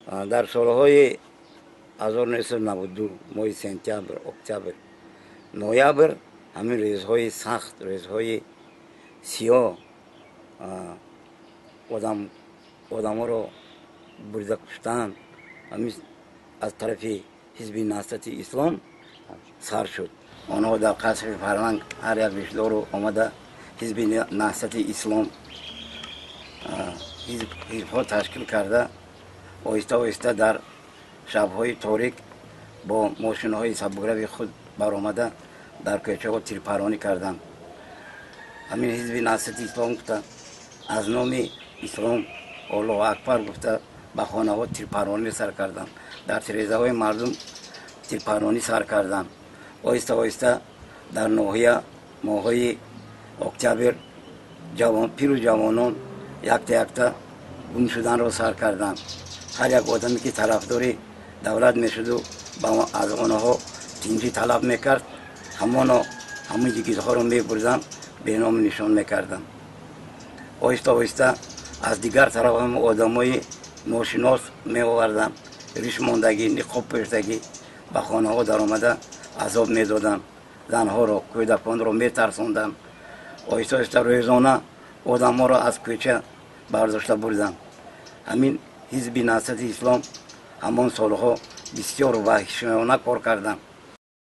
Дар солҳои 1992, моҳи сентябр, октябр, ноябр, ҳамин рӯзҳои сахт, рӯзҳои сиёҳ, одаморо бурда куштан, ҳамин аз тарафи Ҳизби Наҳзати Ислом сар шуд. Онҳо дар Қасри Фарҳанг ҳар як ришдору омада, Ҳизби Наҳзати Ислом, ҳизбҳо ташкил карда, оҳиста оҳиста дар шабҳои торик бо мошинҳои сабукрави худ баромада, дар кӯчаҳо тирпаронӣ карданд. Ҳамин Ҳизби Наҳзати Ислом гуфта, аз номи Ислом, Аллоҳу акбар гуфта, ба хонаҳо тирпаронӣ сар карданд, дар тирезаҳои мардум тирпаронӣ сар карданд. Оҳиста оҳиста дар ноҳия моҳҳои октябр пиру ҷавонон якта якта гум шуданро сар карданд. Ҳар як одаме, ки тарафдори давлат мешуду аз онҳо тинҷӣ талаб мекард, ҳамоно ҳамон йигитҳоро мебурданд, беному нишон мекарданд. Оҳиста оҳиста аз дигар тараф ҳам одамои ношинос меоварданд, ришмондагӣ, ниқоб пӯштагӣ, ба хонаҳо даромада азоб медоданд занҳоро, кӯдаконро метарсонданд. Оҳиста оҳиста рӯзона одамҳоро аз кӯча бардошта бурданд. Ҳамин Ҳизби Наҳзати Ислом ҳамон солҳо бисёр ваҳшиёна кор карданд.